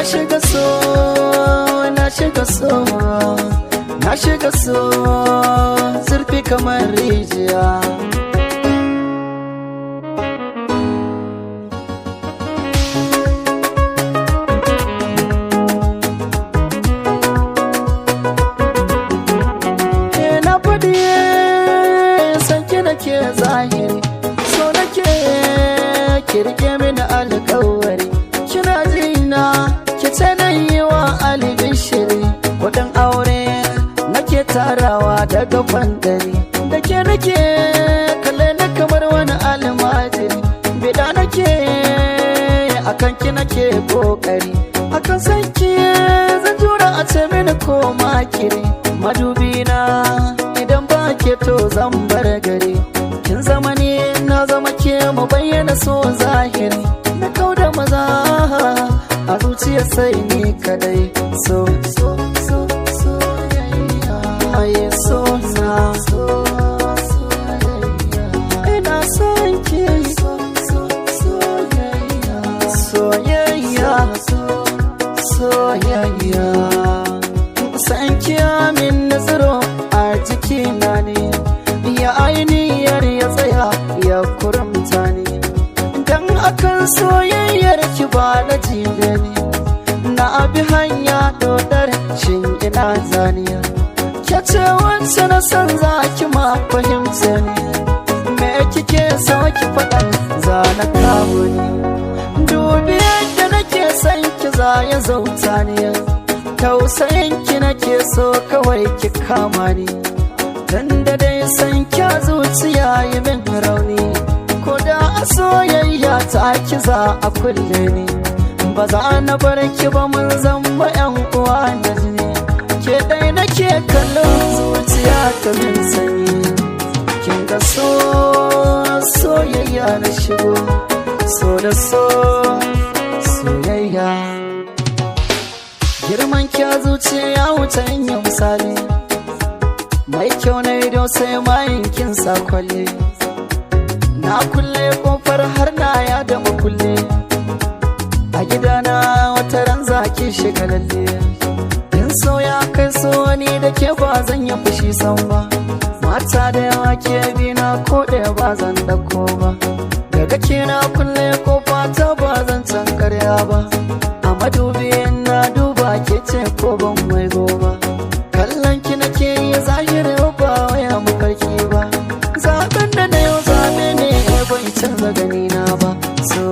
Shiga so, na shiga so, na shiga so zurfi kamar rijiya. Na faɗi sanki nake zahiri, so nake kirke mini alƙawari. Kina jina, ki ce na yi wa albishiri. Kuɗin aure nake tarawa daga fandari. Da ke nake kalle ni kamar wani almajiri. Bida nake akan ki nake kokari, akan sanki zan jura a ce mini ko makiri. Madubi na idan ba ke to zan bar gari. Kin zama ni, na zama ke, mu bayyana so zahiri. Na kauda maza a zuciya sai ni kadai. So so so soyayya, aye so na so soyayya, ina son ki. So so soyayya, soyayya, so soyayya. San ki amin nazaro a jikina ne, ya ainihiyar ya tsaya ya kurumta ne. Dan akan soyayyar ki ba na jibe ne, na abi hanya dodar, shin ina zaniya? Ke ce wacce na san za ki ma fahimta ne. Me kike so ki faɗa, za na kawo ni. Dubi yadda nake son ki, za ya zauta ni. Tausayin ki nake so, kawai ki kama ni. Dan da dai san kya zuciya yi min rauni. Ko da a soyayya ta ki za a kulle ni, ba za na bar ki ba, mun zama yan uwa da jini. Ke dai nake kallon, zuciya ta min sanyi. Kin ga so soyayya na shigo, so da so soyayya. Girman kya zuciya ya wuce in yi misali. Mai kyau na ido sai mayin kin sa kwalle. Na kulle kofar har na ya da makulle. A gidana wata ran zaki shiga lalle. In so ya kai so, ni da ke ba zan yi fushi san ba. Mata da yawa ke bi na, ko ɗaya ba zan ɗauko ba. Daga ke na kulle kofa ta, ba zan can karya ba. A madubi na duba ke ce, ko ban waigo ba. Kallon ki nake yi zahiri, ba waya mafarki ba. Zaben da na yau zabe ne, bai canza gani na ba. So